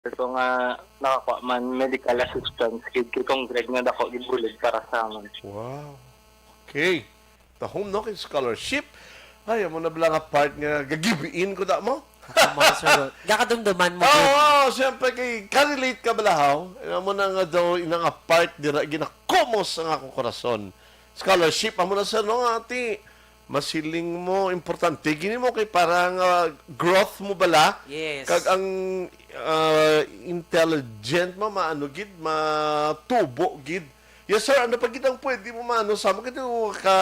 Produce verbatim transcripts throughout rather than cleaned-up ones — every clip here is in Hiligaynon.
Ito nga nakakuha man medical assistance gid kay Kong Greg nga dako gid bulig para sa amon. Wow. Okay. Tahom, no, kay scholarship. Ay, amo na bala nga part nga gagibiin ko da mo. Ako, mga sir, gakadumduman mo Oo, gid. Oo, siyempre kay ka-relate ka bala, haw? Amo na nga daw ina nga part dira ginakumos ang akong korason. Scholarship, amo na, sir, no, nga ati masiling mo, importante gini mo kay para nga growth mo bala. Yes. Kag ang, ah, intelligent mo, maano gid, matubo gid. Yes, sir, ano pa gid ang pwede mo maano sa mo? Kaya ka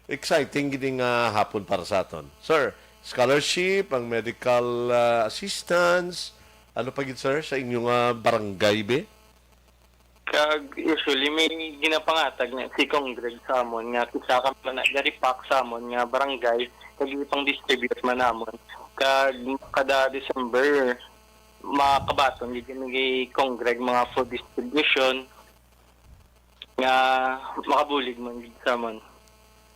exciting gid nga hapon para sa aton. Sir, scholarship, ang medical, ah, assistance, ano pa gid, sir, sa inyong, ah, barangay, be? Kag usually may ginapangatag na si Kong Greg sa amon nga kisa ka man na garipak sa amon nga barangay kag ipang-distribute man namon. Kag kada December, makabaton gid kami kay Kong Greg mga food distribution nga makabulig man gid sa amon.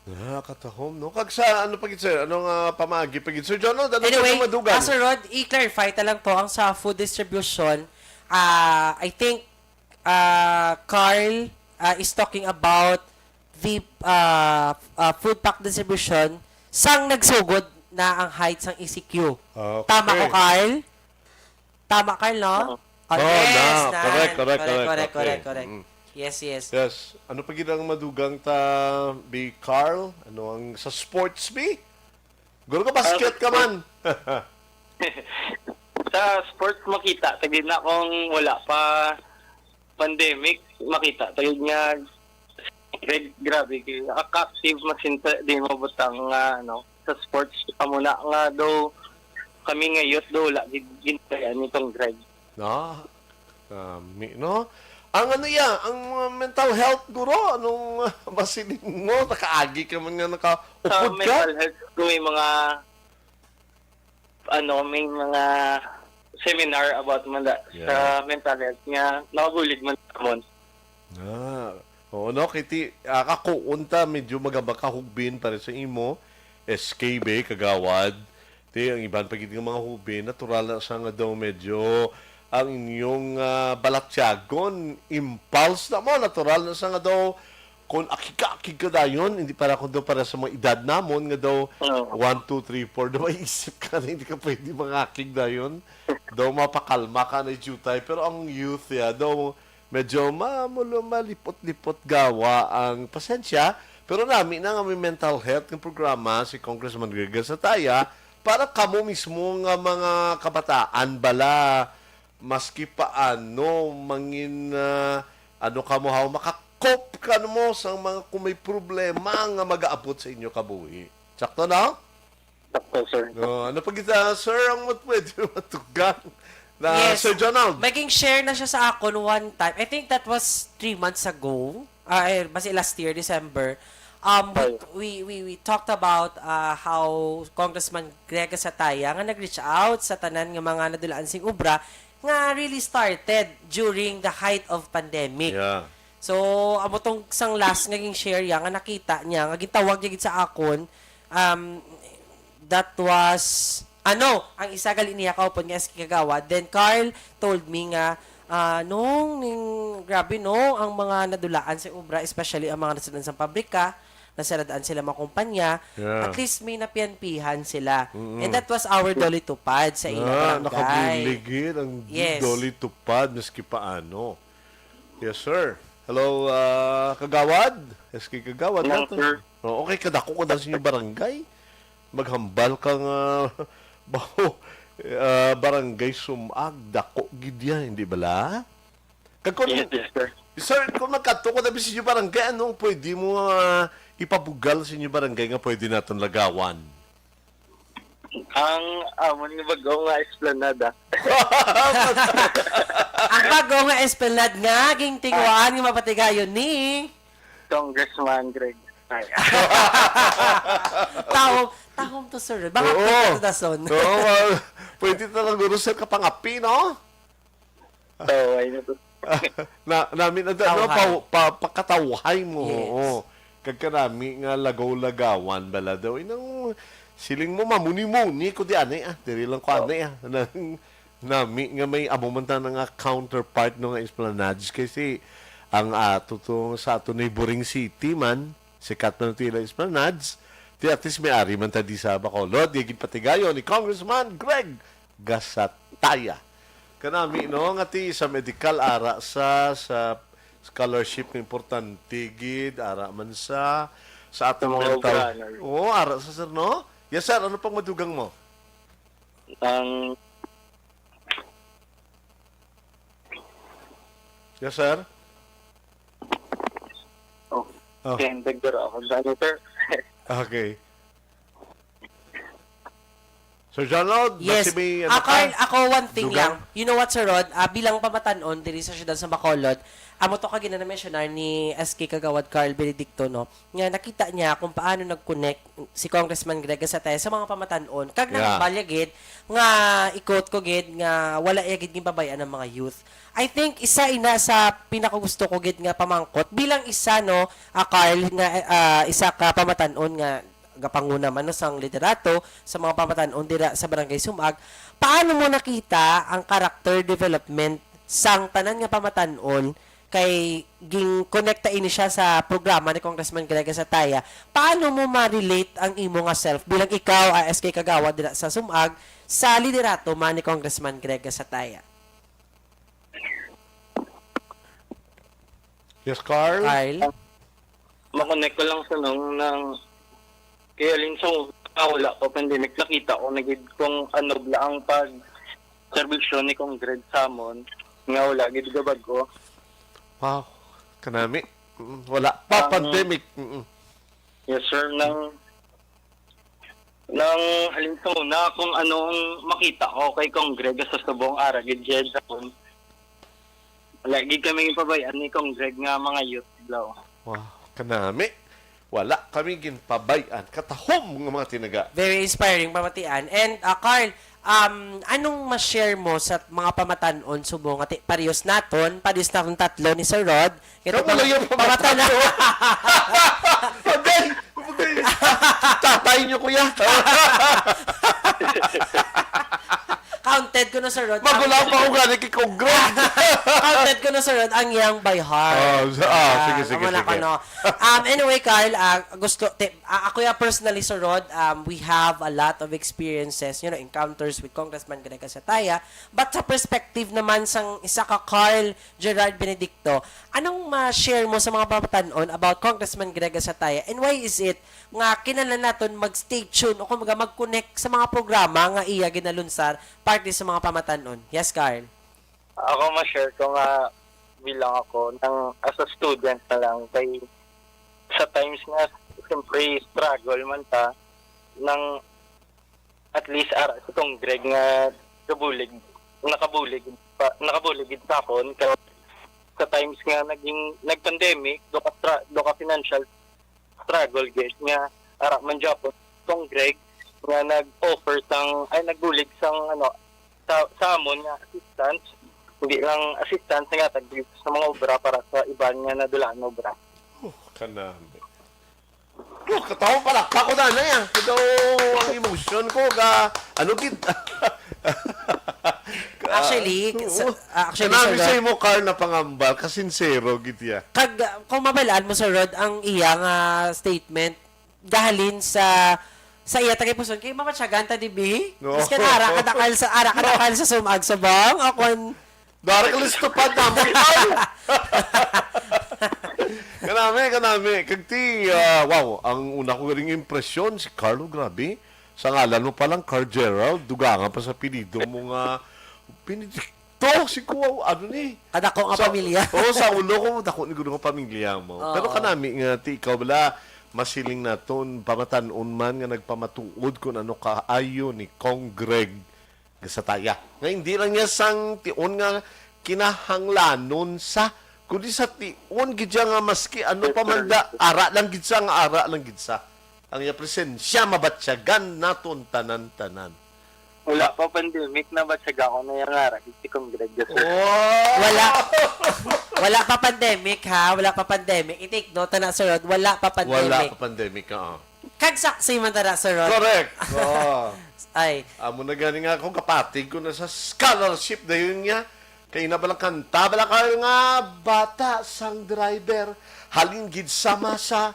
Ah, katahom, no? Kag sa ano pa gid, sir? Ano nga pamaagi pa gid? Sir John, ano pa Anyway, gid madugan? Ah, Sir Rod, i-clarify ta lang po ang sa food distribution. Ah, I think, ah, Carl, ah, is talking about the, ah, ah, food pack distribution sang nagsugod na ang height sang E C Q. Okay. Tama ko, Carl? Tama, Carl, no? Oo. Oh, Oh, yes, na. Correct, nan. Correct, correct, correct, correct, correct, okay. Correct. Mm. Yes, yes. Yes. Ano pa gid ang madugang ta, B Carl? Ano ang sa sports, B? Guro ka basket Ah, ka man. Sa sports, makita ta gid na kung wala pa pandemic, makita ta gid nga Greg, grabe, kay ka-active, masinta, di mo butang nga, ano, sa sports, amo na nga daw, kami nga youth daw, wala gid gintayan ni Kong Greg. No? Nami, no? Ang ano iya, ang mga mental health, guro, anong masiling mo? Nakaagi ka man nga Sa nakaupod ka? Mental health, kung may mga, ano, may mga seminar about man da, Yeah. sa mental health nga nakabulig man namon. Ah, oo, no? Kay ti, ah, kakuon ta, medyo magaba ka hugbin para sa imo, S K B, kagawad. Ti, ang iban pa gid nga mga hugbin, natural na sa nga daw medyo ang inyong, ah, balatyagon, impulse na mo, natural na sa nga daw kung akig-akig ka dayon, hindi para kung daw para sa mga edad namon nga daw Oo. one, two, three, four, daw may isip ka na hindi ka pwede mangakig dayon. Daw mapakalma ka na jutay. Pero ang youth, ya, daw medyo ma-, mulo-, malipot-lipot gawa ang pasensya. Pero nami na nga may mental health ng programa si Congressman Gregory Sataya para kamo mismo nga mga kabataan bala maski paano mangin, ah, ano kamo haw, maka-cope kamo sa mga kung may problema nga mag-aabot sa inyo kabuhi. Sakto, no? Sakto, sir. No, ano pa kita, sir, ang mat-, pwede matugang na Yes. Sir Jonald? Maging share na siya sa akon one time. I think that was three months ago. Ah, eh, basi last year, December. Um, we, Ay. we, we, we talked about, ah, how Congressman Greg Sataya nga nag-reach out sa tanan nga mga nadulaan sing obra nga really started during the height of pandemic. Yeah. So, amo tong sang last nga ging-share ya, nga nakita niya, nga gintawag niya gid sa akon, um, that was, ano, ang isa gali niya kaupod nga S K Kagawad. Then, Carl told me nga, ah, nung, ning, grabe, no, ang mga nadulaan sa obra, especially ang mga nasudan sa pabrika, nasaradan sila mga kumpanya, Yeah. at least may napianpihan sila. Mm-mm. And that was our Dolly Tupad sa ila Ah, barangay. Nakabulig gid ang Yes. Dolly Tupad, maski paano. Yes, sir. Hello, ah, Kagawad. S K Kagawad Hello, nato. Sir. Oh, okay, kadako ko daw sa inyo barangay. Maghambal ka nga, baho, ah, barangay Sumag, dako gid yan, hindi bala? Kag kun, Yes, yes, sir. Sir, kung magkadto ko na sa inyo barangay, anong pwede mo, ah, ipabugal sa inyo barangay nga pwede naton lagawan? Ang amon nga bag-o nga esplanade, ah. Ang bag-o nga esplanade nga gintinguhaan nga mapatigayon ni Congressman Greg. Ay. Tahom, tahom to, sir. Baka Oo. Pwede to dason. Oo, ah, pwede talaga, guro, sir, kapangapi, no? Oo, ay na to. Na, namin, ano, Tawhay. Pa, pa, pakatawhay mo, Yes. oo. Kag kanami nga lagaw-lagawan bala daw. Inang siling mo, mamuni-muni ko di ani, ah. Diri lang ko Oo. ani, ah. Nang, Nami nga may amo man ta nga counterpart, no, nga Esplanades, kasi ang ato to sa ato neighboring city man, sikat man tila Esplanades, ti at least may ari man ta di sa Bacolod, nga ginpatigayon ni Congressman Greg Gasataya. Kanami, no, nga ti sa medical ara sa, sa scholarship nga importante gid, ara man sa, sa atong Sa mga mental. Obra, no? Oo, ara sa, sir, no? Yes, sir, ano pang madugang mo? Ang Yes, sir? Oh. Oh. Kaya nagdara ako. Ano, sir? Okay. Sir John Rod, Yes. basi may ano Ah, ka? Carl, ako, one thing Dugang? lang. You know what, Sir Rod? Ah, bilang pamatanon diri sa siyudad sa Bacolod, amo to ka ginana-mensionar ni S K Kagawad Carl Benedicto, no? Nga nakita niya kung paano nag-connect si Congressman Greg Gasataya sa mga pamatanon. Kag Yeah. nahambal niya gid nga i-quote ko gid nga wala iya gid ginpabay-an ang mga youth. I think isa ina sa pinakagusto ko gid nga pamangkot bilang isa, no, ah, Carl, nga, ah, isa ka pamatanon nga gapanguna man, no, sang liderato sa mga pamatanon dira sa Barangay Sumag. Paano mo nakita ang character development sang tanan nga pamatanon kay gin-connecta ini siya sa programa ni Congressman Greg Sataya? Paano mo ma-relate ang imo nga self bilang ikaw, ah, S K Kagawad dira sa Sumag, sa liderato man ni Congressman Greg Sataya? Yes, Carl? Carl? Makonek ko lang sa nung nang kaya linsaw, ah, wala pa pandemic, nakita ko na gid kung ano bala ang pag serbisyo ni Congreg sa amon nga wala gid gabag-o. Wow, kanami. Mm, wala pa Ang pandemic. Mm-mm. Yes, sir. Nang, nang halimbawa na kung anong makita ko kay Congreg sa subong ara gid jed akon. Wala gid kami ipabay-an ni Congreg nga mga youth daw. Wow, kanami. Wala kami ginpabay-an. Katahom nga mga tinaga. Very inspiring pamatian. And, ah, Carl, um, anong ma-share mo sa mga pamatanon subong nga ti-, parehas naton, parehas naton tatlo ni Sir Rod? Ito Kamu lang yung pamatanon. Pamatanon. Agay! Agay! Tatay niyo, kuya. Counted ko na, Sir Rod. Magulang pa ko gani kay Congreg. Counted ko na, Sir Rod, ang iyang by heart. Oh, so, ah, Ah, sige, sige, amo na sige. ko, no? Um, anyway, Carl, ah, gusto, ti-, ah, ako ya personally, Sir Rod, um, we have a lot of experiences, you know, encounters with Congressman Greg Sataya. But sa perspective naman sang isa ka Carl Gerard Benedicto, anong ma-share mo sa mga pamatanon about Congressman Greg Sataya? And why is it nga kinahanglan naton mag-stay tuned o kumbaga mag-connect sa mga programa nga iya ginalunsar parte sa mga pamatanon? Yes, Carl. Ako, ma-share ko nga bilang ako, nang as a student na lang, kay sa times nga, siyempre, struggle man ta, nang at least, ara, si Congreg nga kabulig, nakabulig, pa, nakabulig gid sa akon, kay sa times nga naging, nag-pandemic, do ka stra-, do ka financial struggle gid nga ara man gyapon Congreg nga nag-offer sang, ay, nagbulig sang, ano, sa, sa amon nga assistance, hindi lang assistance nga tag sa mga obra para sa iban nga nadulaan nga obra. Oh, kanami. Oh, katawa pala. Ako na, na yan. Ito ang emosyon ko. Ga, ano gid? Actually, Oo. sa, ah, actually, Kanami Sir sa Rod, imo, Carl, na pangambal. Kasinsero, gid ya. Kag, ah, kung mabalaan mo, Sir Rod, ang iya nga statement, gahalin sa, sa iya tagipuson, kay mamatyagan ta, di bi? No. Mas ka na ara, kadakal sa, ara, kadakal sa sumag sa bang, akon. Darek listopad na, mga ay! Kanami, kanami. Kag ti, ah, wow, ang una ko galing impresyon, si Carlo, grabe. Sa ngalan mo pa lang, Carl Gerald, dugangan pa sa apelyido mo nga, Benedicto, si Kuya, ano ni? Kadako nga Sa, pamilya. Oo, sa ulo ko, dako ni guro nga pamilya mo. Oo. Pero kanami nga, ti, ikaw bala, masiling naton, pamatan-on man nga nagpamatuod kung ano kaayo ni Congreg Gasataya. Nga hindi lang niya sang tion nga kinahanglanon sa, kundi sa tion gid siya nga maski ano pa man da, ara lang gid siya nga ara lang gid siya. Ang iya presensya mabatyagan naton tanan-tanan. Wala pa pandemic, nabatyagan ko na yung ara gid si Congreg Gasataya. Oh! Wala. Wala pa pandemic, ha? Wala pa pandemic. I-take note na, Sir Rod. Wala pa pandemic. Wala pa pandemic, oo. Kag saksi man tara, Sir Rod. Correct. Oo. Ay. Amo na gani nga ako, kapatig ko na sa scholarship dayon niya. Kay na balang kanta, bala, Carl, nga bata sang driver, halin gid sa masa,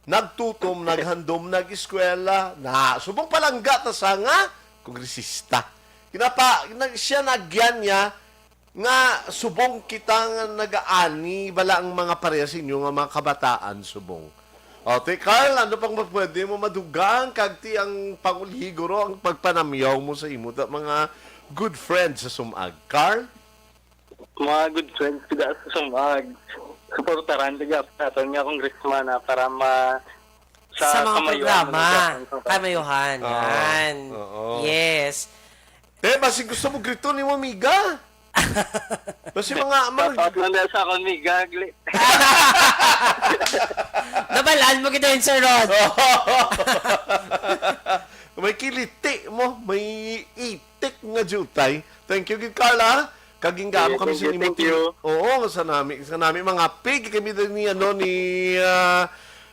nagtutom, naghandom, nag-eskwela, na subong palangga ta sa nga kongresista. Kinapa, nag, siya nagyan niya, nga subong kita nga nagaani, bala ang mga pareha sa inyo nga mga kabataan subong. O, ti Carl, ano pang pwede mo madugang kag ti ang pangulhi guro ang pagpanamyaw mo sa imo ta mga good friends sa sumag? Carl? Mga good friends ko sa sumag. Suportaran ta gyapon naton nga congressman, ah, para ma-, sa Sa mga kamayuhan programa, man gyapon. Kamayuhan, Oo. Yan. Oo. Yes. Te, basi gusto mo griton nimo, amiga? Basi mga, mga Dapat lang dahil sa akong amiga, gli-, Nabalaan mo kita yun, Sir Rod. May kiliti mo, may itik nga jutay. Thank you, gid, Carla. Kaging gaamo Sige, kami sa thank you, imo thank team. You. Oo, sa nami, sa nami mga pig kami din ni, ano, ni, ah,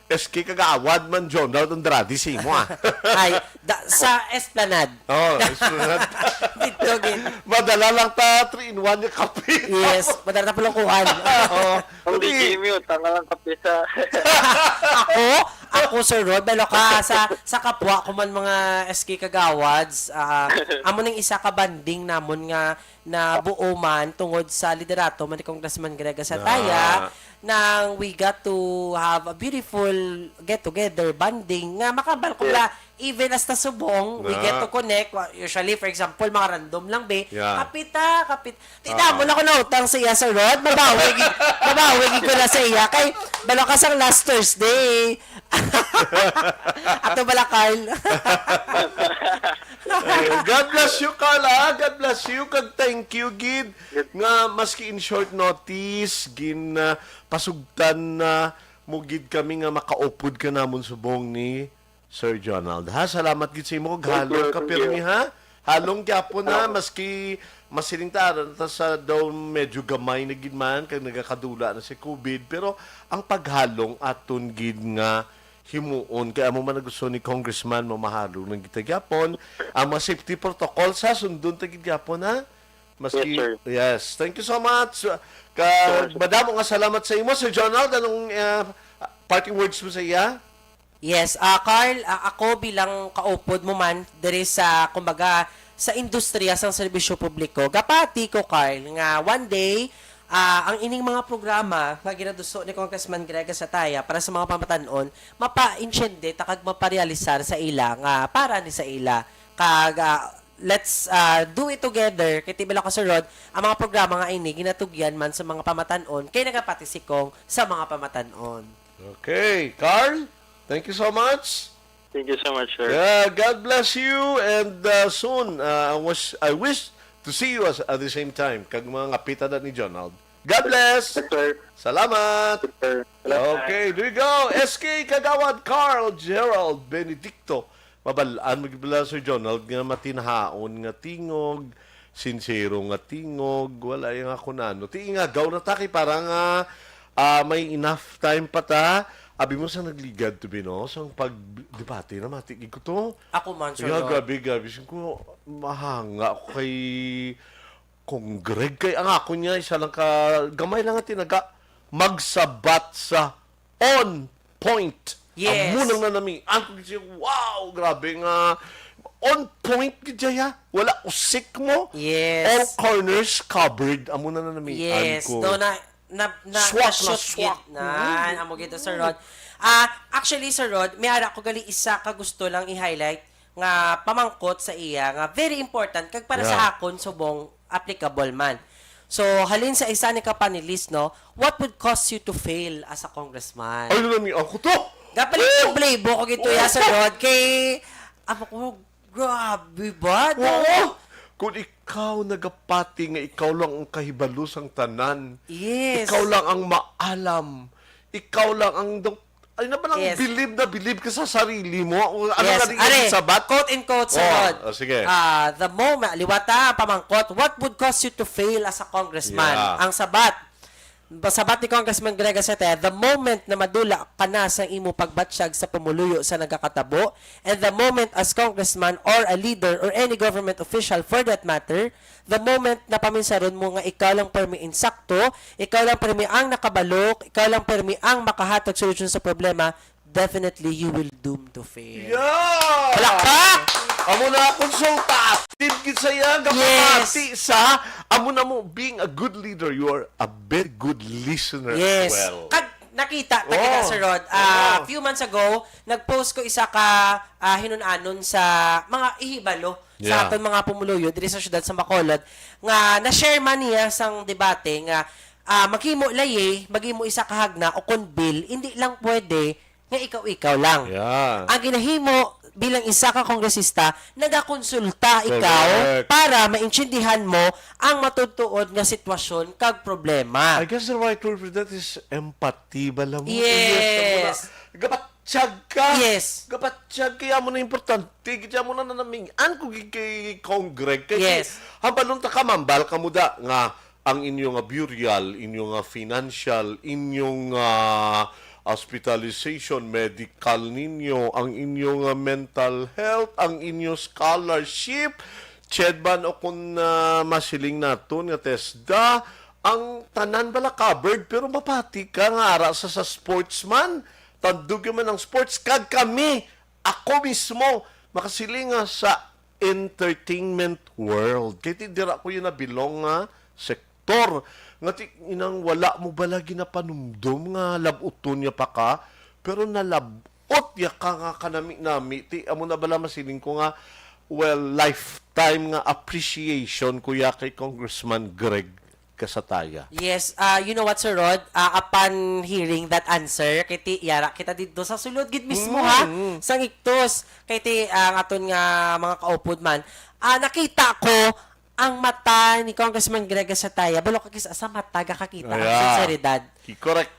S K Kagawad man, John Rod Andrade, si imo, ah. Ay, da, sa Esplanade. Oh, Esplanade. Dito, gid. Madala lang ta, three in one yung kape. Yes, madala ta pulungkuhan. Oo. Ang Pati D J Mute, ang lang kape sa Ako? Ako, Sir Rod, balo ka sa, sa kapwa ko man mga S K Kagawads, ah, amo ning isa ka banding namon nga na buo man tungod sa liderato man ni Congressman Greg Asataya, Ah. nang we got to have a beautiful get-together, bonding, nga makabal ko Yes. la, even hasta subong, we Na. get to connect. Wa-, usually, for example, mga random lang, be. Yeah. Kapita, kapit-, ti Ah. damo na ko nautang sa iya, Sir Rod. Mabawi, gi-, mabawi gi ko na sa iya. Kay, balo ka sang last Thursday. Ato bala, Carl. Eh, God bless you, Carl, ah. God bless you. Kag thank you, gid, nga maski in short notice, gin, ah, pasugtan na mo gid kami nga makaupod ka namon subong ni Sir Jonald. Ha, salamat gid sa imo. Kag Thank halong you, ka thank pirmi, you. Ha? Halong gyapon, ha, Salamat. Maski masiling ta, aron ta sa daw medyo gamay na gid man, kag nagakadula na si covid, pero ang paghalong aton gid nga himuon, kay amo man ang gusto ni Congressman, mamahalong lang kita gyapon. Ang mga safety protocols, ha, sundon ta gid gyapon, ha? Maski, Yes, sir. Yes. Thank you so much. Ka, Sure, sir. Madamo nga salamat sa imo, Sir Jonald. Anong, ah, parting words mo sa iya? Yes, ah, Carl, ah, ako bilang kaupod mo man diri sa, kumbaga, sa industriya sang serbisyo publiko, gapati ko, Carl, nga one day, ah, ang ining mga programa nga ginaduso ni Congressman Greg Asataya para sa mga pamatan-on, mapa-intiende ta kag maparealisar sa ila nga para ni sa ila. Kag, ah, let's, ah, do it together. Kay ti bala ka, Sir Rod, ang mga programa nga ini ginatugyan man sa mga pamatan-on kay nagapati si Cong sa mga pamatan-on. Okay, Carl, thank you so much. Thank you so much, sir. Yeah, God bless you, and, uh, soon, uh, I wish, I wish to see you as, at the same time. Kag mga ngapita na ni Jonald. God bless! Yes, sir. Salamat! Yes, sir. Salamat. Okay, there you go. S K Kagawad, Carl Gerald Benedicto. Mabal-an mo gid bala, Sir Jonald, nga matinhaon nga tingog, sincero nga tingog, wala yung ako na, no? Ti ingagaw na ta kay para nga, ah, may enough time pa ta. Abi mo sa nagligad to be, no? Sa pagdebate na, mati gid ko to. Ako man, Sir Kaya Rod. Gabi, gabi, sin ko, mahanga ako kay Kong Greg. Kay ang ako niya, isa lang ka, gamay lang nga tinaga, magsabat sa on point. Yes. Amo nang nanami. Ang pag-, wow, grabe nga. On point, gid siya. Wala usik mo. Yes. All corners covered. Amo na nanami. Yes. Ang ko. Do na, na, na, Swak na na-shoot swak. Gid na. Mm. Amo gid to, Sir Rod. Ah, actually, Sir Rod, may ara ko gali isa ka gusto lang i-highlight nga pamangkot sa iya nga very important kag para sa Yeah. akon subong applicable man. So, halin sa isa ni ka panelist, no, what would cause you to fail as a congressman? Ay, nami ako to! Gapalit Oh! yung playbook ko gito, Oh! ya, Sir Rod, kay, amo ko, grabe ba? Oo! Kung ikaw nagapati nga ikaw lang ang kahibalo sang tanan, Yes. ikaw lang ang maalam, ikaw lang ang dok-, ay na palang Yes. bilib na bilib ka sa sarili mo. O, ano Yes. nga di Are, sabat? Quote and quote, Oh, Sir Rod. Oh, sige. Ah, the moment, liwata, pamangkot, what would cause you to fail as a congressman? Yeah. Ang sabat, Sabat ni Congressman Greg Asetaya, the moment na madula ka na sa imo pagbatsyag sa pumuluyo sa nagakatabo, and the moment as congressman or a leader or any government official for that matter, the moment na paminsaron mo nga ikaw lang permi insakto, ikaw lang permi ang nakabalo, ikaw lang permi ang makahatag solusyon sa problema, definitely you will doom to fail. Yeah! Palakpak! Amo na, consultative gid sa iya nga Yes. pamati sa amo na mo, being a good leader, you are a very good listener Yes. as well. Kag nakita ta kita, Oh. Sir Rod. Ah, Oo. Few months ago, nag-post ko isa ka ah, hinunanon sa mga ihibalo sa Yeah. aton mga pumuluyo diri sa siyudad sa Bacolod nga na-share man niya sang debate nga ah, maghimo layi, maghimo isa ka hagna o kon bill, hindi lang pwede nga ikaw-ikaw lang. Yeah. Ang ginahimo bilang isa ka kongresista, nagakonsulta ikaw Correct. para maintindihan mo ang matutuod nga sitwasyon kag problema. I guess the right word for that is empathy ba lang mo? Yes. Yes, ang wala. Gabatsyag ka. Yes. Gabatsyag kaya mo na importante. Kaya mo na nanaming-an ko gi- kay Congreg. Kay Yes. Habalon ta ka, mambal ka mo da nga ang inyo nga burial, inyo nga financial, inyo nga hospitalization, medical ninyo, ang inyo nga mental health, ang inyo scholarship, CHED man o kung ah, masiling naton nga TESDA, ang tanan bala covered, pero mapati ka nga ara sa, sa sports man, tandog man ang sports, kag kami, ako mismo, makasiling nga sa entertainment world. Kay ti dira ko yun nabilong nga sektor. Nga ti inang wala mo bala ginapanumdom nga labuton niya pa ka, pero nalabot ya ka nga kanami-nami. Ti amo na bala masiling ko nga, well, lifetime nga appreciation ko ya kay Congressman Greg Gasataya. Yes, uh, you know what, Sir Rod? Uh, upon hearing that answer, kay ti yara kita dito sa sulod gid mismo, ha? Mm. Sang iktos, kay ti ang aton nga mga kaupod man, ah, nakita ko ang mata ni Congressman Greg Sataya. Balo ka kis-, sa mata gakakita ang Ayan. Sinseridad. Correct.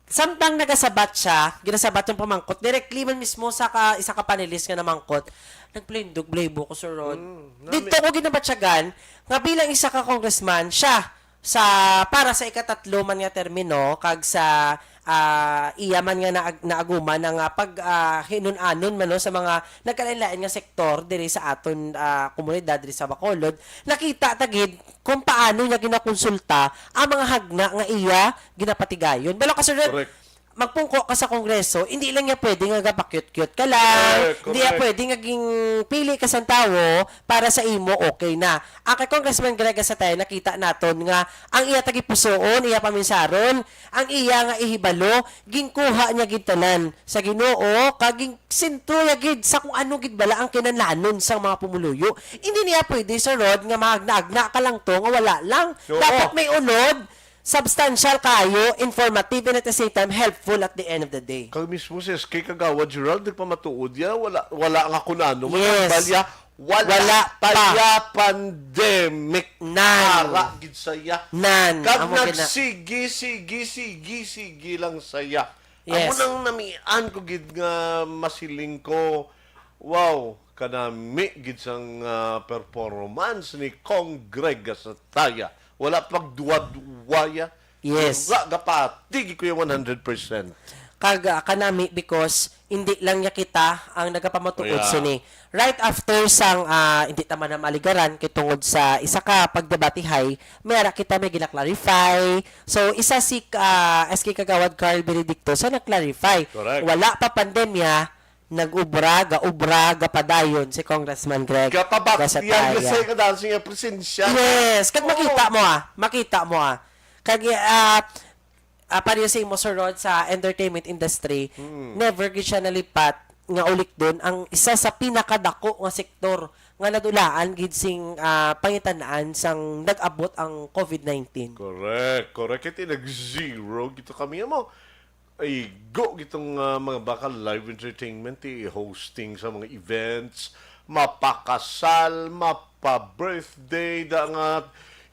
Samtang nagasabat siya, ginasabat yung pamangkot, directly man mismo sa ka, isa ka panelist nga namangkot, nagplindog, blay buko, Sir Rod. Mm, nami- Dito ko ginabatyagan nga bilang isa ka congressman, siya, sa, para sa ikatatlo man nga termino, kag sa, ah, iya man nga naag-, naaguman ang, ah, pag, ah, hinun-anon man, no, sa mga nagkalain-lain nga sektor diri sa aton, ah, komunidad diri sa Bacolod, nakita ta gid kung paano niya ginakonsulta ang mga hagna nga iya ginapatigayon. Balo ka, Sir Rod, Correct. Magpungko ka sa Kongreso, hindi lang niya pwede nga gapakyut-kyut ka lang, Correct, hindi niya correct. Pwede nga ging pili ka sang tawo para sa imo, okay na. Ang kay Congressman Greg Satay, nakita naton nga ang iya tagipusoon, iya paminsaron, ang iya nga ihibalo, ginkuha niya gid tanan sa Ginoo, kag ginsentro niya gid sa kung ano gid bala ang kinahanglanon sang mga pumuluyo. Hindi niya pwede, Sir Rod, nga maagna-agna ka lang to nga wala lang. Oo. Dapat may unod, substantial kayo, informative, and at the same time, helpful at the end of the day. Kag mismo si S K Kagawad Gerald, nagpamatuod ya, wala, wala nga kunano. Yes. Wala, Wala wala pa. Paya pandemic. Nan. Ara gid saya. Nan. Kag Amo gina- nagsigi, sigi, sigi, sigi lang saya. Amo Yes. Nang namian ko gid nga masiling ko, wow, kanami gid sang, ah, performance ni Cong Greg Gasataya. Wala pagduwa-duwaya. Yes. Wala gapati gid ko yung one hundred percent. Kag, ah, kanami because hindi lang niya kita ang nagapamatuod Yeah. sini. Right after sang, ah, hindi ta man na maligaran kay tungod sa isa ka pagdebatihay, may ara kita may gina-clarify. So, isa si, ah, S K Kagawad Carl Benedicto sa nag-clarify. Correct. Wala pa pandemya, nag-ubra, ga-ubra, gapadayon si Congressman Greg Gapabak, Gasataya. Yan, kasi kadaan siya presensya. Yes, kag Oo. Makita mo ah, makita mo ah. Kag ah, ah, pareho sa imo, Sir Rod, sa entertainment industry, Hmm. never gid siya nalipat nga ulikdon ang isa sa pinakadako nga sektor nga nadulaan gid sing ah, pangitan-an sang nag-abot ang covid nineteen. Correct, correct. Kaya nag-zero gito kami mo. Ay, go gitong ah, mga bakal live entertainment, eh, hosting sa mga events, mapakasal, mapa-birthday, da nga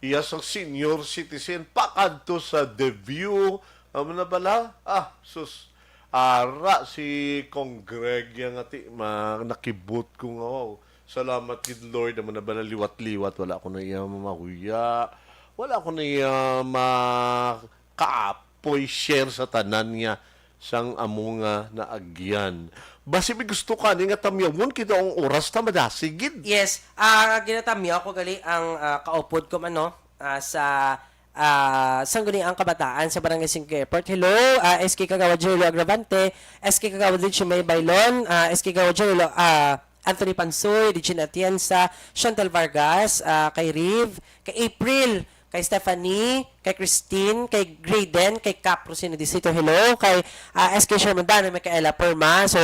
iya sang senior citizen, pakadto sa The View. Amo na bala? Ah, sus. Ara si Cong Greg yang ati, ma, nakibot ko nga, wow. Salamat gid, Lord. Amo na bala liwat-liwat, wala ko na iya mahuya. Wala ko na iya ma kaapoy share sa tanan niya sang amo nga naagyan. Basi may gusto ka ni nga tamyawon kita ang oras ta madasig gid. Yes, ah, ginatamyaw ko gali ang, ah, kaupod ko man, no, ah, sa, ah, Sangguniang Kabataan sa Barangay Cinco Airport. Hello, ah, S K Kagawad Joelo Agravante, S K Kagawad Richie May Bailon, ah, S K Kagawad Joelo, ah, Anthony Pansoy, Regine Atienza, Chantel Vargas, ah, kay Riv, kay April, kay Stephanie, kay Christine, kay Grayden, kay Cap Rosino Disito, hello, kay, ah, S K Sherman Dano, Micaela Perma. So,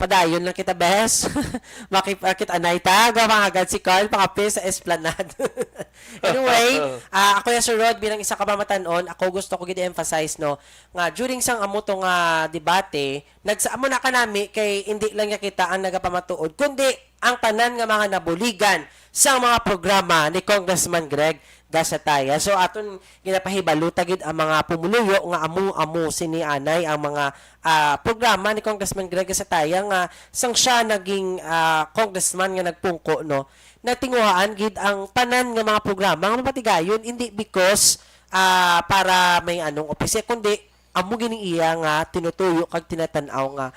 padayon lang kita, bes. Makipakit-anay ta. Gawang agad si Carl, pangape sa Esplanade. Anyway, ah, ako ya, Sir Rod, bilang isa ka mamatanon, ako gusto ko gid i-emphasize, no, nga during sang amo to nga debate, nagsa-, amo na kanami kay hindi lang niya kita ang nagapamatuod, kundi ang tanan nga mga nabuligan sa mga programa ni Congressman Greg Gasataya. So, aton ginapahibaluta gid ang mga pumuluyo nga amo-amo sini anay ang mga, ah, programa ni Congressman Greg Gasataya nga sang siya naging, ah, congressman nga nagpungko, no, natinguhaan gid ang tanan nga mga programa nga mapatigayon, hindi because, ah, para may anong opisya, kundi amo gini iya nga tinutuyo kag tinatan-aw nga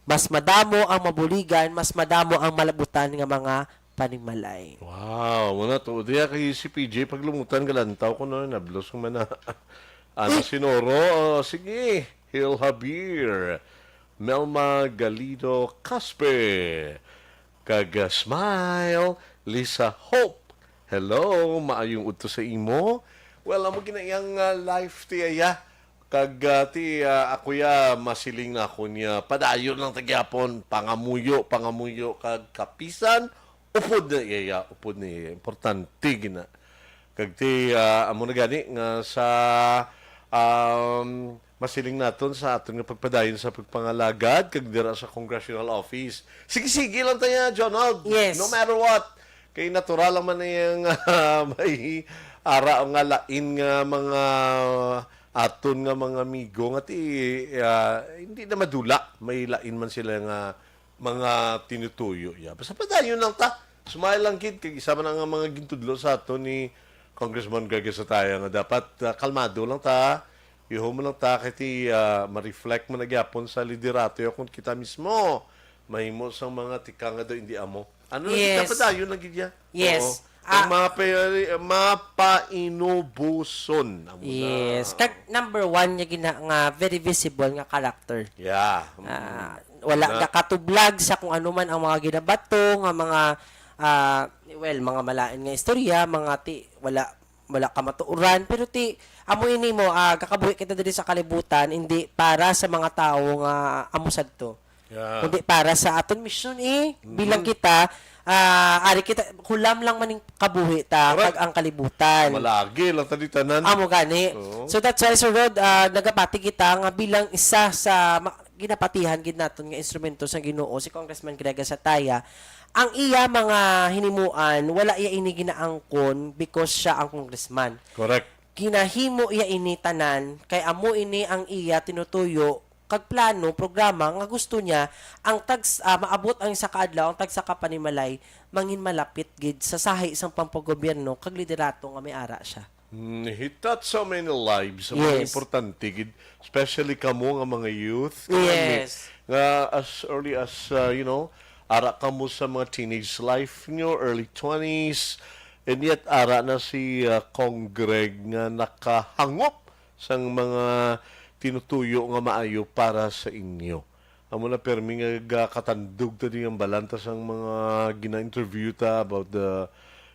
mas madamo ang mabuligan, mas madamo ang malabutan nga mga panimalay. Wow, muna to. Diya kay si P J, paglumutan, galantaw ko, no, nablos ko man na. Ana Sinoro, oh, sige. Hil Javier, Melma Galido Casper, kag, uh, Smile, Lisa Hope. Hello, maayong udto sa imo. Well, amo gina iyang, uh, life ti iya. Kag, ah, ti, ah, ako ya, masiling na ako niya, padayon lang ta gyapon, pangamuyo, pangamuyo, kag kapisan, upod na iya, upod na iya. Importante gina. Kag ti, ah, amo na gani nga sa, um, masiling naton sa aton nga pagpadayon sa pagpangalagad, kag dira sa congressional office. Sige-sige lang tayo, Jonald. Yes. No matter what. Kay natural lang man na yung, ah, may ara nga lain nga mga aton nga mga amigo nga ti, ah, hindi na madula. May lain man sila nga mga tinutuyo, ya. Basta padayon lang ta. Smile lang gid kay isa man ang mga gintudlo sa aton ni Congressman Greg Sataya nga dapat, ah, kalmado lang ta. Ihom lang ta kay ti, ah, ma-reflect man na gyapon sa liderato ya kung kita mismo mahimo sang mga tika nga daw hindi amo. Ano na kita Yes. padayon na gid ya? Yes. Oo. Ang Ah. mapa-, mapainubuson. Amo na. Yes. Kag number one niya gina-, nga very visible nga character. Yeah. Mm. Ah, wala Na- nakatublag sa kung ano man ang mga ginabato nga mga, ah, well, mga malain nga istorya, mga ti-, wala, wala kamatuoran, pero ti, amo ini mo, ah, kakabuhi kita diri sa kalibutan, hindi para sa mga tawo nga amo sadto. Yeah. Kundi para sa aton misyon, eh, Mhm. bilang kita, ah, ari kita, kulam lang man ning kabuhi ta, Correct. kag ang kalibutan. Malagi lang ta di tanan. Amo gani. Oo. So that's why, Sir Rod, ah, nagapati kita nga bilang isa sa ma-, ginapatihan gid naton nga instrumento sa Ginoo, si Congressman Greg Sataya, ang iya mga hinimuan, wala iya ini ginaangkon because siya ang congressman. Correct. Ginahimo iya ini tanan, kay amo ini ang iya tinutuyo kag plano, programa nga gusto niya ang tags-, ah, maabot ang isa ka adlaw, ang tagsa ka panimalay mangin malapit gid sa sahi sang pampagobyerno kag liderato nga may ara siya. Mm, he touched so many lives. Ang mga Yes. importante gid, especially kamo nga mga youth. Kami Yes. nga as early as, uh, you know, ara kamo sa mga teenage life nyo, early twenties, and yet ara na si, uh, Cong Greg nga nakahangop sang mga tinutuyo nga maayo para sa inyo. Amo na permi nga gakatandog ta di ang balanta sang mga gina-interview ta about the,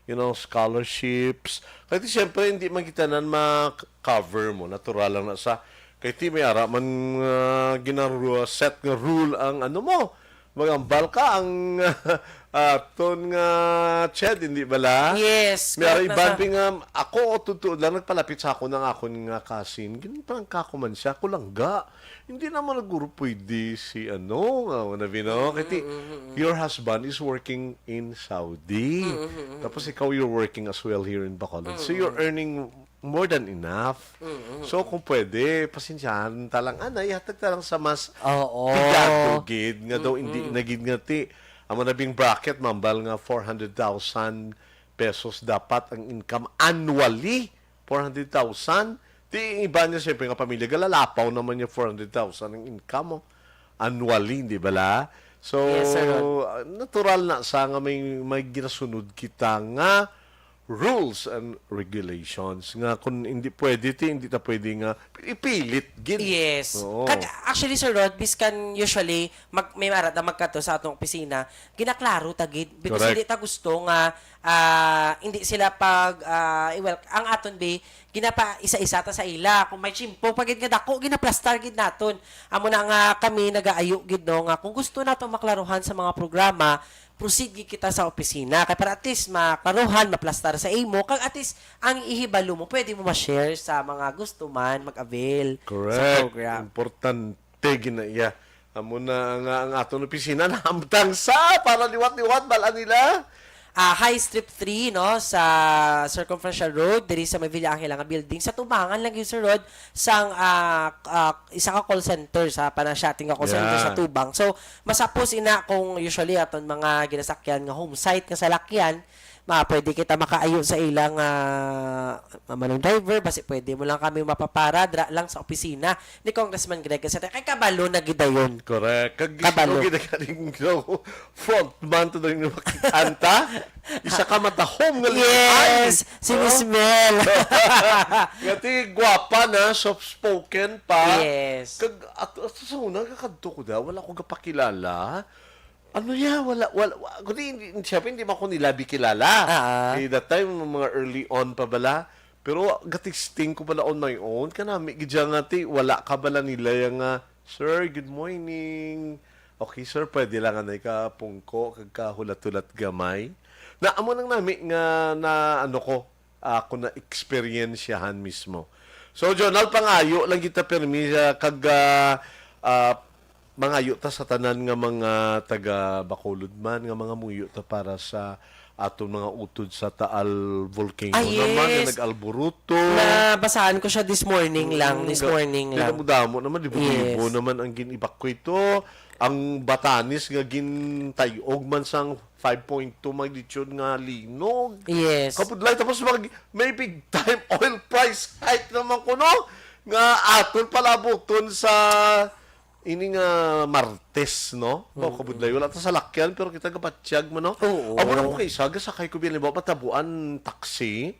you know, scholarships. Kay ti siyempre, hindi man kita nan ma-cover mo. Natural lang na sa, kay ti may ara man, ah, ginaru-, set nga rule ang ano mo. Magambal ka ang, ah, ton nga ched, hindi bala? Yes, May ara correct na iban sa pi nga, ako, o, totoo lang, nagpalapit sa ako ng akon nga kasin. Ginpranka ko man siya, ako lang ga. Hindi naman naguro pwede si ano, nga, na bino. Kay ti, Mm, mm, mm. your husband is working in Saudi. Mm, mm, mm, Tapos mm. ikaw, you're working as well here in Bacolod. So, you're Mm, mm. earning more than enough. Mm, mm, So, mm. kung pwede, pasensyahan ta lang. Ana, ihatag ta lang sa mas Oo. pigado gid, nga daw hindi Mm, mm. na gid nga ti. Amo na bing bracket, mambal nga four hundred thousand pesos dapat ang income annually. Four hundred thousand. Di iba niya, siyempre, nga pamilya, galalapaw naman niya four hundred thousand ang income, oh, annually, di ba la? So, Yes, sir. ah, natural na sa nga may, may ginasunod kita nga rules and regulations nga kung hindi pwede, ti, hindi ta pwede nga ipilit gid. Yes. Oo. Kag, actually, Sir Rod, biskan usually, mag, may mara na magkadto sa atong opisina, ginaklaro ta gid. Because Correct. hindi ta gusto nga, ah, hindi sila pag, ah, i-wel-, ang aton bi, ginapa isa-isa ta sa ila. Kung may tiyempo pa gid nga dako, ginaplastar gid naton. Amo na nga kami nagaayo gid, no, nga kung gusto nato maklaruhan sa mga programa, proceed gid kita sa opisina. Kay para at least maklaruhan, maplastar sa imo, kag at least ang ihibalo mo, pwede mo ma-share sa mga gusto man mag-avail sa Correct. program. Importante gid na iya. Amo na nga ang aton opisina nahamtang sa para liwat-liwat, bal-an nila. Ah, High Strip three, no, sa Circumferential Road, diri sa may Villa Angela nga building. Sa tubangan lang yun, Sir Rod, sang, ah, ah, isa ka call center sa Panasya, ating nga call center sa Yeah. Tubang. So, masapos ina kung usually aton mga ginasakyan nga home site nga salakyan, ma, pwede kita makaayo sa ilang, ah, mamanong driver, basi pwede mo lang kami mapapara dra lang sa opisina ni Congressman Greg Casete. Kay kabalo na gid dayon. Correct. Kag Kabalo. Gid kaning frontman to dayon makita. Isa ka matahom nga Yes, lian. si Miss Oh. Mel. Nga ti gwapa na, soft spoken pa. Yes. Kag at, at sa una kakadto ko da, wala ko gapakilala. Ano ya, wala, wala, wa-, kundi hindi, siyempre hindi man ko nila bikilala. Ah. Eh, that time, mga early on pa bala. Pero gatisting ko pala on my own. Kanami gid siya nga ti, wala ka bala nila yang nga, "Sir, good morning." "Okay, sir, pwede lang anay ka pungko, kag kahulat-hulat gamay." Na amo nang nami nga na ano ko, ako na eksperyensyahan mismo. So, Jonal, pangayo lang kita pirmi sa kag, ah, ah, mangayo ta sa tanan nga mga taga Bacolod man, nga mga muyo ta para sa aton mga utod sa Taal Volcano Ah, naman, nga yes. nag-alburuto. Nabasahan ko siya this morning lang, Mm, this ga-, morning lang. Damo-damo naman, libo-libo Yes. naman ang gin-evacuate to. Ang Batanes nga gintay-og man sang five point two magnitude nga linog. Yes. Kabudlay, tapos mag-, may big time oil price hike naman kuno nga aton palabuton sa ini nga Martes, no? Ba, Mm-mm. kabudlay, wala ta salakyan, pero kita gabatyag man, no? Oo. Amo na ko kay isa, gasakay ko, biya, halimbawa, matabuan taxi,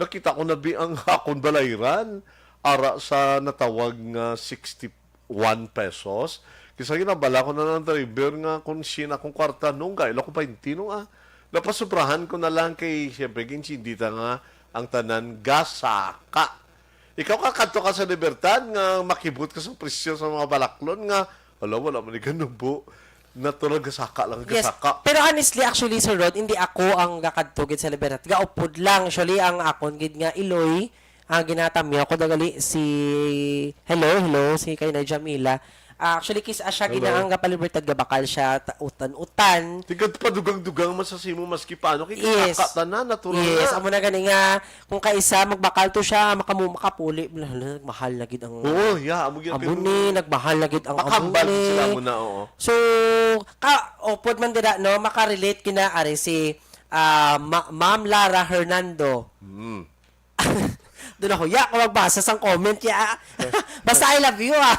nakita ko na bi ang akon balayran, ara sa natawag nga sixty-one pesos. Kisa ginabala ko na lang driver nga kung siya akong kwarta, nung gail ako twenty, no, ah. Napasubrahan ko na lang kay, siyempre, ginsindita nga ang tanan gasaka. Ikaw ka, kadto ka sa Libertad nga makibot ka sa presyo sa mga balaklon nga, ala, wala man ni ganubo. Natural gasaka lang, Yes. gasaka. Pero honestly, actually, Sir Rod, hindi ako ang gakadto gid sa Libertad. Gaupod lang. Actually, ang akon gid nga iloy, ang ginatamyaw ko dagali si, hello, hello, si kay na Jamila. Ah, actually, kis-a siya Hello. ginaang nga pa Libertad, gabakal siya, ta-, utan-utan. Tigad pa dugang-dugang man sa simo, maski paano, kay Yes. gasaka tanan, natural Yes, na. amo na gani nga, kung kaisa, magbakal to siya, makamu-, makapuli, mahal na gid ang Oo, yeah, amo gyud, amo pero ni, nagmahal na gid ang makahambal amo ni. gid sila amo na, oo. So, ka, upod man dira, no, makarelate kina ari si, ah, Ma-, Ma'am Lara Hernando. Mm. Doon ako, ya, ako magbasa sang comment, ya. Basta I love you, ah.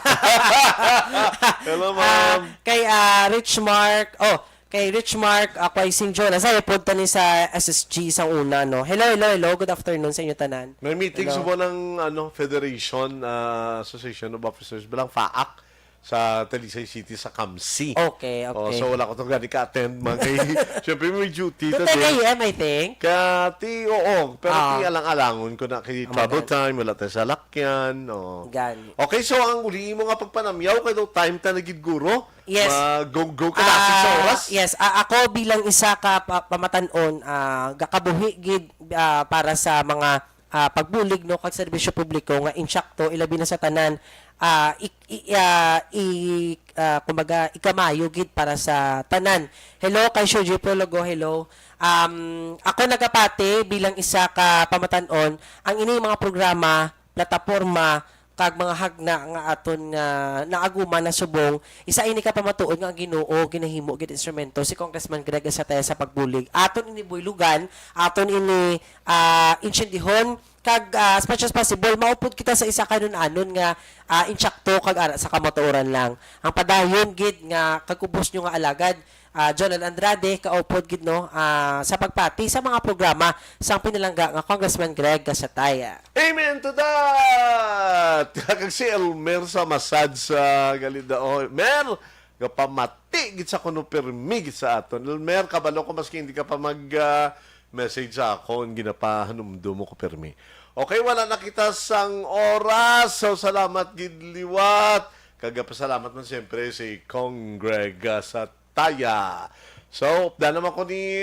Hello, Ah, ma'am. kay, ah, Rich Mark, oh, kay Rich Mark, ah, kay Sing Jonas, ay, punta ni sa S S G sa una, no? Hello, hello, hello. Good afternoon sa inyo tanan. May meeting Hello. sa buwan ng, ano, Federation, ah, Association of Officers, bilang faak sa Talisay City, sa Kamsi. Okay, Oh, okay. so wala ko to gani ka-attend, man. Kay, syempre, may duty To ta ten din. A M, I think. Kaya, ti, oo, pero Ah. ti alang-alangon ko na kay Amo travel gani. time, wala tayo sa lakyan, oh. Gani. Okay, so ang uli mo nga pagpanamyaw, kay daw time ta na gid, guro. Yes. Ma-go-go ka na sa Ah, oras. yes. Ah, ako bilang isa ka pa-, pamatan-on, ah, gakabuhi gid, ah, para sa mga, ah, pagbulig, no, kag serbisyo publiko nga insakto, ilabi na sa tanan, ah, ik-, i-, ah, i-, ah, kumbaga, ikamayo gid para sa tanan. Hello, kay Sir Jeffrey Logo, hello. Um, ako nagapati bilang isa ka pamatan-on, ang ini mga programa, plataporma, kag mga hagna nga aton nga naaguman na subong, isa ini ka pamatuod nga ang Ginoo ginahimo gid instrumento si Congressman Greg Gasataya sa pagbulig. Aton ini buylogan, aton ini ah, intsindihon, kag ah, as much as possible, maupod kita sa isa ka nun-anon nga ah, intsakto kag ara sa kamatuoran lang. Ang padayon gid nga kagkubos nyo nga alagad, ah, Jonel Andrade, kaupod gid no ah, sa pagpati sa mga programa sang pinalangga nga Congressman Greg Gasataya. Amen to that! Kag si Elmer sa Masad sa Galida. Oh, Mer, gapamati gid sa kuno pirmi gid sa aton. Elmer, kabalo ko maski hindi ka pa mag ah, message sa akon, ginapahanumdum mo ko pirmi. Okay, wala na kita sang oras. So, salamat gid liwat. Kagapasalamat man siyempre si Cong Greg ah, sa Taya. So, upda naman ko ni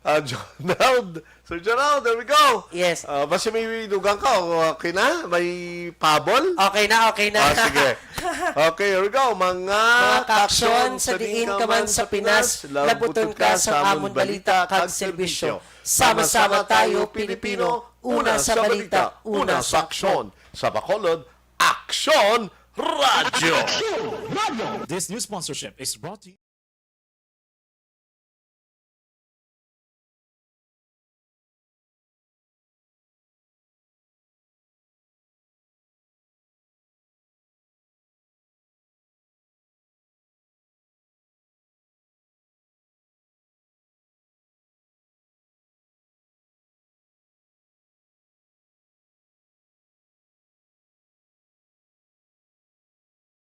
ah, Gerald. Sir Gerald, there we go. Yes. Ah, basi may dugang ka, o okay na? May pabol? Okay na, okay na. Ah, sige. Okay, here we go. Mga Mga kaaksyon, sa diin ka man sa Pinas, labuton ka sa amon balita kag serbisyo. Sama-sama tayo, Pilipino, una sa balita, una sa aksyon. Sa Bacolod, Aksyon Radio. This news sponsorship is brought to you.